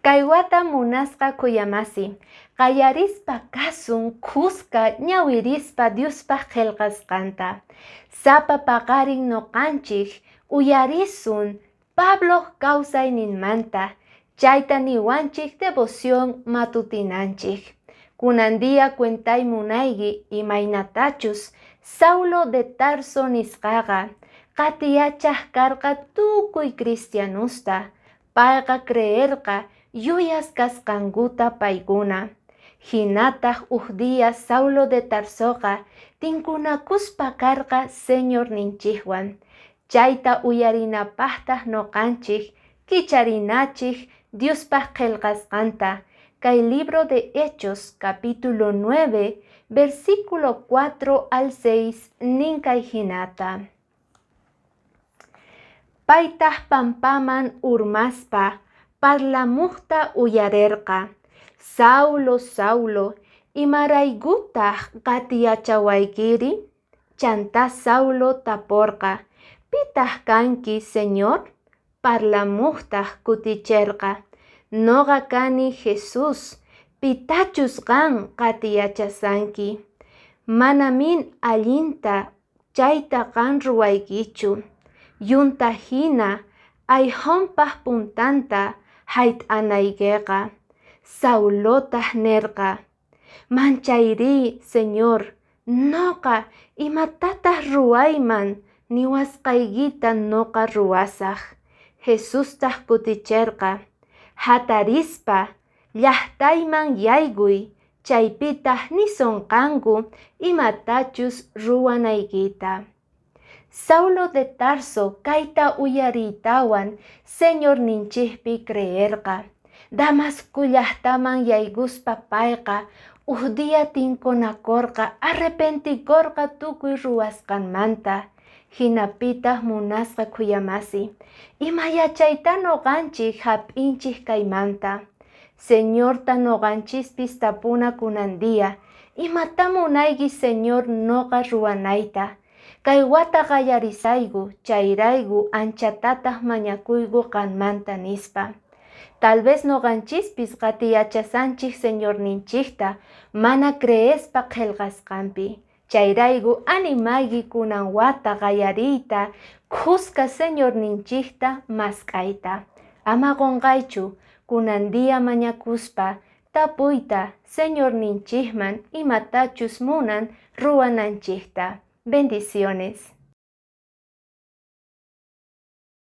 Kay wata munasqa khuyamasi, qallarispa kasun khuska ñawirispa Diospaq qillqasqanta. Sapa paqarin ñuqanchik uyarisun Pabloq kawsayninmanta, chayta niwanchik devoción matutinanchik. Kunan día cuentay munayki imaynatachus Saulo de Tarso nisqaqa qatiyachaq karqa tukuy cristianusta. Payqa creerqa yuyas kasqankuta paykuna. Hinataq uj día Saulo de Tarsoqa tinkunakuspa karqa Señorninchikwan. Chayta uyarinapaqtaq ñuqanchik kicharinachik Diospaq qillqasqanta, kay libro de Hechos capítulo 9 versículo 4 al 6 nin kay hinata. Paytaq pampaman urmaspa parlamuqta uyarerqa, Saulo, Saulo, imaraykutaq qatiyachawaykiri? Chantá Saulo taporqa, Pitaq kanki, Señor? Parlamuqtaq kuticherqa, Noqa kani Jesús, pitachus qan qatiyachasanki. Manamin allinta chayta qan ruwaykichu, yunta hina ayjonpaj puntanta hayt'anaykeqa. Saulotaq nerqa, Manchayrí, Señor, noqa imatataq ruwayman? Niwasqaykita noqa ruwasaj. Jesustaq kuticherqa, Jatarispa, llajtayman yaykuy, chaypitaq nisonqanku imatachus ruwanaykita. Saulo de Tarso kayta uyariytawan Señorninchikpi creerqa. Damasco llaqtaman yaykuspa payqa uj día tinkunakorqa, arrepentikorqa tukuy ruwasqanmanta. Hinapitaq munasqa khuyamasi, ima yachayta ñuqanchik hap'inchik kaymanta? Señorta ñuqanchispis tapuna kunan día, imata munayki Señor noqa ruwanayta? Kay wata qallarisayku, chayrayku anchatataq mañakuyku qanmanta nispa. Tal vez ñuqanchispis qatiyachasanchik Señorninchikta mana creespa qillqasqanpi. Chayrayku animayki kunan wata qallariyta khuska Señorninchikta mask'ayta. Ama qunqaychu kunan día mañakuspa tapuyta Señorninchikman imatachus munan ruwananchikta. Bendiciones.